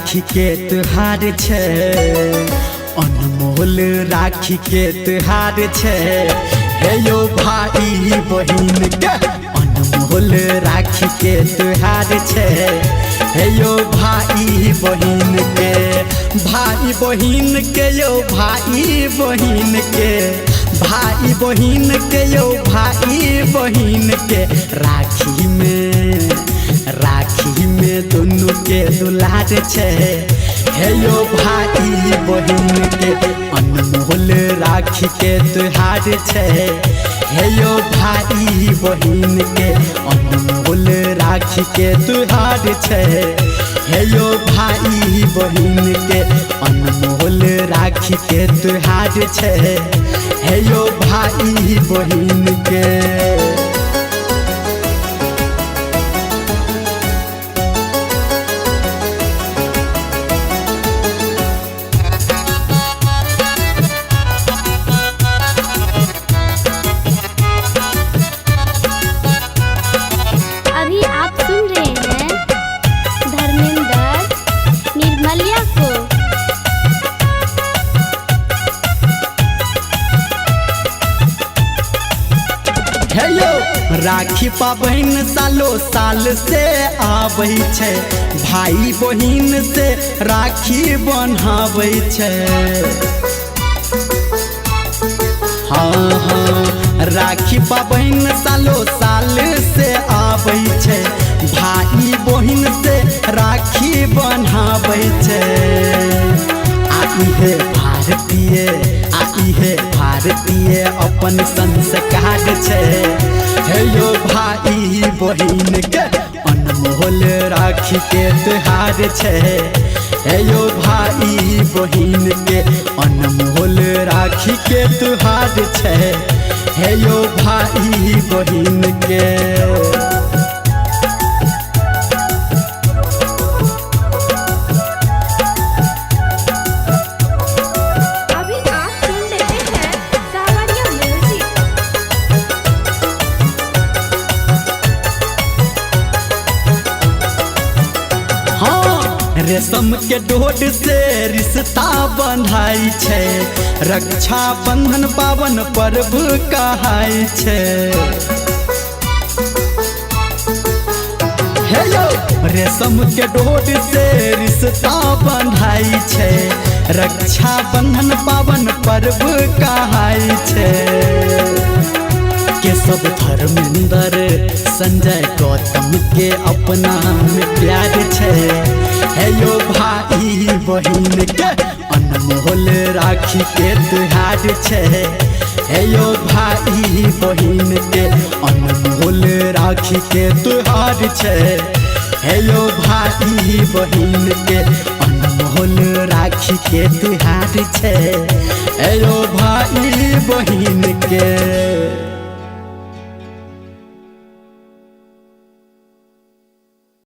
राखी के त्योहार छै, अनमोल राखी के त्योहार छै। हे यो भाई बहिन के अनमोल राखी के त्योहार छै। हे यो भाई बहिन के, भाई बहिन के, यो भाई बहिन के, भाई बहिन के, यो भाई बहिन के राखी में, राखी में दोनों के दुलार छै। हे यो भाई बहिन के अनमोल राखी के त्योहार छै। हे यो भाई बहिन के अनमोल राखी के त्योहार छै। हे यो भाई बहिन के अनमोल राखी के त्योहार छै। हे यो भाई बहिन के। अभी आप सुन रहे हैं धर्मेंद्र निर्मलिया को। हे यो राखी पाबनि सालो साल से आबै छै, भाई बहिन से राखी बन्हाबै छै। हाँ हाँ, राखी पाबनि सालो साल से आबै छै, भाई बहिन से राखी बन्हाबै छै। आ इहे भारतीय, आ इहे भारतीय अपन संस्कार छै। हे यो भाई बहिन के अनमोल राखी के त्योहार छै। हे यो भाई बहिन के अनमोल राखी के त्योहार छै। हे यो भाई बहिन के। अभी आप सुन रहे हैं सावरिया म्यूजिक। हाँ, रेशम के डोर से रिश्ता बंधाई छै, रक्षा बंधन पावन पर्व कहाई छै। हे यो रेशम के डोर से रिश्ता बंधाई छै, रक्षा बंधन पावन पर्व कहाई छै। केशव धर्मेंद्र संजय गौतम के अपना में प्यार छै। हे यो भाई बहिन के अनमोल राखी के त्योहार छै। हे यो भाई बहिन के अनमोल राखी के त्योहार छै। हे यो भाई बहिन के अनमोल राखी के त्योहार छै। हे यो भाई बहिन के।